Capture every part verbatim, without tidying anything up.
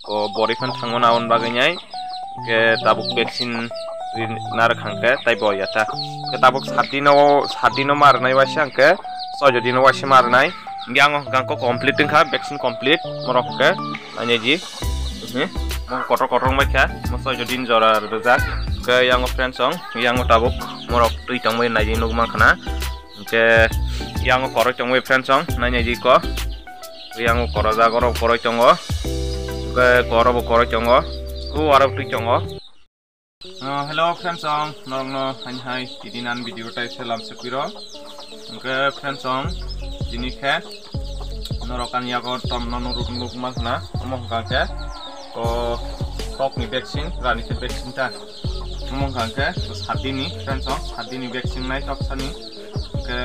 ko bori phan thangmano aboni bagwi nai. Ke tabuk vaccine ri-, narwk hangke tai bo ya ta. Ke tabuk sat dino, sat dino ma rwnai waisa hangke soijo dino waisa ma rwnai. Hingke ang hwnkha ko complete wngkha, vaccine complete. Morok ke nainai di. Mhm. Mo kotor kotor wngbai kha. Mo soijo din jora rwjak. Ke yang friends song, yang tabuk morok twi tongbai nai di nuk mang khana. Hingke yang koroi tongbai friends song, nainai di ko. Yang korojak oro koroi tongo. Ke koro bo koroi tongo. Ku aro twi tongo. Ah, hello friends song, norokno haini hai tini nan video tai selam sepiro. Hingke friends song, tini khe norok ani yago tomno nuruk nuk mang khna, omo hwnkha khe o tok ni vaccine, rani khe vaccine ta. Omo hwnkha khe sat dini friends song, sat dini vaccine nai tok sani. Hingke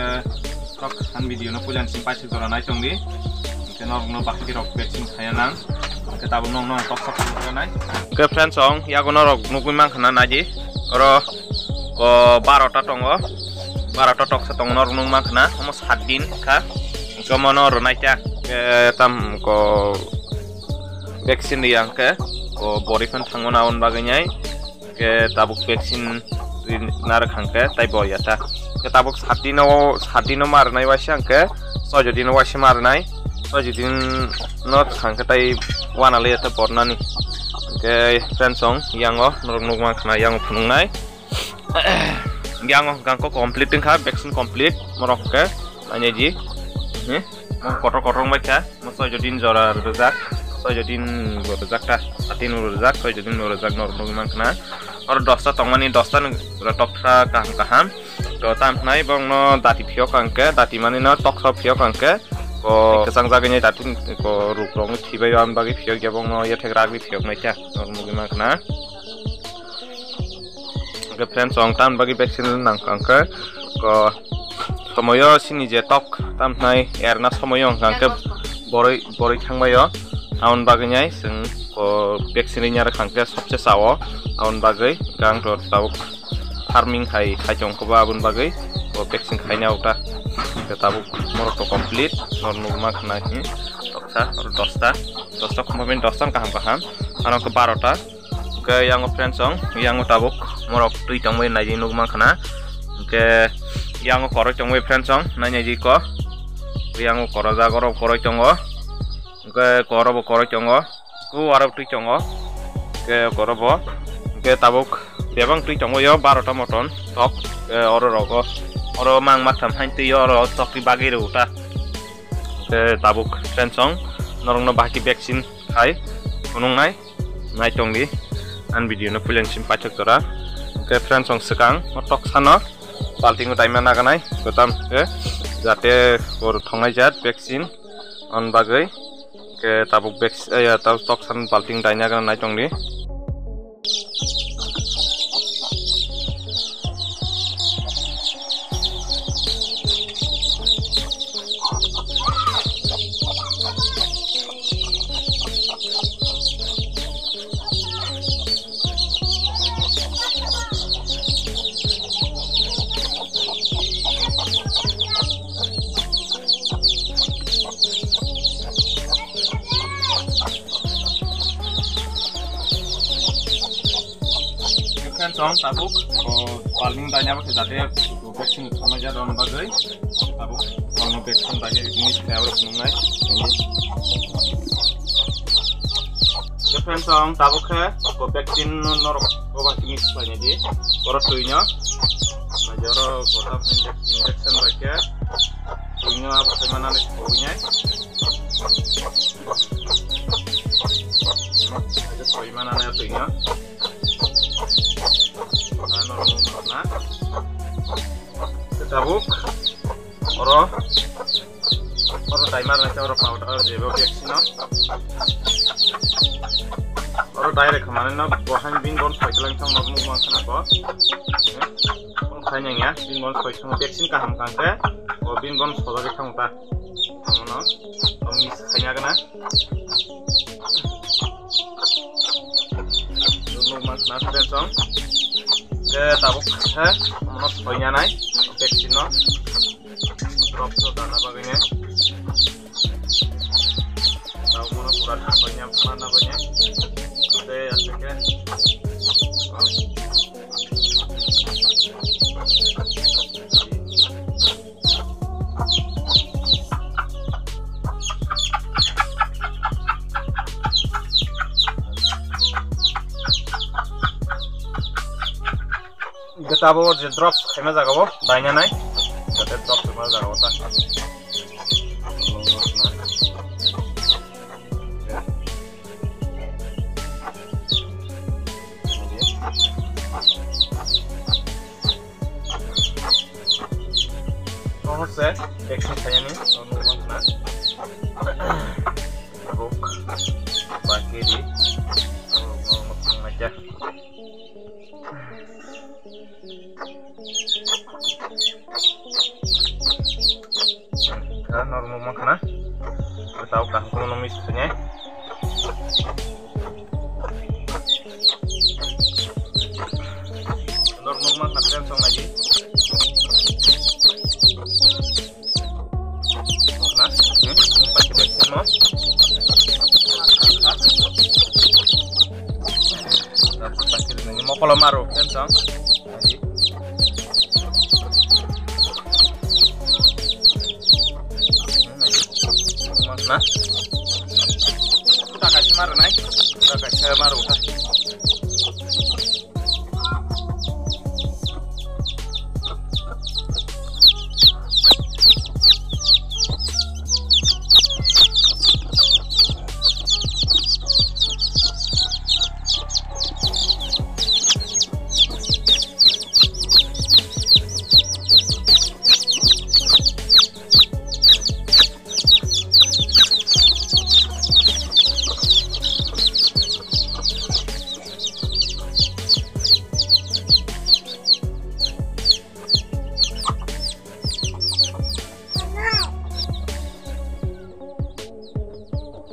norok han video no puila ni simi paithak jora nai tong di. Hingke norok no bahai rok vaccine khaya nang. Hingke tabuk norok no tok tok khe nai. Hingke friends song, yago norok nugui mang khna nai di. Oro ko barota tongo. Barota toksa tongo norok nung mang khna. Omo sat din kha. Hingke omo no rwnai ta. Hingke tam ko vaccine riya hingke ko bori phan thangmano aboni bagwi nai. Ke tabuk vaccine ri-, narwk hangke tai bo ya ta. Ke tabuk sat dino, sat dino ma rwnai waisa hangke soijo dino waisa ma rwnai. Soijo dino hangke tai wana le ya ta bornani. Ke friends song, yango norok nuk mang khna yango phunuknai. Yango hwnkha ko complete wngkha, vaccine complete morok ke. Ani ji. He? Mo kotor kotor wngbai kha. Mo soijo din jora rwjak. Soijo din bo rwjak ta. Satin bo rwjak, soijo din bo rwjak, norok nugui mang khna. Oro dosta tongmani, dosta ni pura toksa kaham kaham. To tam khnai bongno dati phiyok hangke, dati mani no toksa phiyok hangke. Ko kwchang jagani dati ko ruk rok thibai, aboni bagwi phiyok ya bongno yathek ragwi phiyok nai kha. Norok nugui mang khna. Hingke friends song, tam bagwi vaccine nang kha hingke ko somoyo sini je tok tam hnai erna somoyo hingke boroi, boroi thangbaio. Aboni bagwi nai chwng ko vaccine rinya rwkha hingke sobse chao. Aboni bagwi hingke ang to tabuk farming hai khai tong khe bo aboni bagwi ko vaccine khaina uta. Hingke tabuk morok to complete, norok nugui mang khna hi toksa oro dosta, dosta khumba bini dosta kaham kaham, ano hingke barota. Hingke yango friends song, yango tabuk morok twi tongbai nai di nuk mang khna. Hingke yango koroi tongbai friends song, nai nai di ko. Yango korojak oro koroi tongo. Hingke koro bo koroi tongo. Ku aro twi tongo. Hingke koro bo. Hingke tabuk bebang twi tongo yo barota moton tok. Hingke oro rogo. Oro mang maktham hain twi yo oro tok twi bagwi rw ta. Hingke tabuk friends song, norok no bahai khe vaccine khai phunuknai. Nai tong di, ang video no puila ni simi paithak jora. Hingke friends song swkang o toksa no balting o daima naganai, kwtam khe jate hor thongnai jat vaccine on bagwi. Hingke tabuk vaccine, eh, tabuk toksa no balting daina gana nai tong di. Friends song, tabuk o balting daina bo khe jate vaccine thongnai jat rwna bagwi. Tabuk bono vaccine bai khe mix khlai abo phunuknai. Friends song, tabuk khe o vaccine no norok o bai khe mix khlainai di. Oro twi no. Oro kota injection bai khe twi no abo khai manani sogwi nai. Sogwi manani twi no. Ano rwmung na. Tabuk oro, oro daimar nai oro powder jebo vaccine no. Oro direct khamani no bohan bin bon soi tlang thang no mung mang khana ko. Bon khai nang ya, bin bon soi thang vaccine kaham kang khe, o bin bon sojagwi thang ta. Amono, o mix khaina gana. Nukma khna friends song. Ke tabuk khe, amono soinanai, vaccine no. Drop so dana bagwi ne. Tabuk mono pura soinai. Mana banya. Tei asike. Gita bo je drops khaima jaga o daina nai. Jate drops khaima jaga o ta. Sohor se vaccine khaiyani, normal wngkha na. Rok, bakiri, normal wngkha na kya. Kha normal wngkha na. Tao kaham kheno miss khainai. Normal wngkha na friends, wng nai di. Na, hmm, pakai pakai no. Mokolo maru, friends, wng. Na? Uta kaisa maru nai. Uta kaisa maru uta.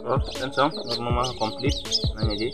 Oh, friends, ang normal complete. Nanya di.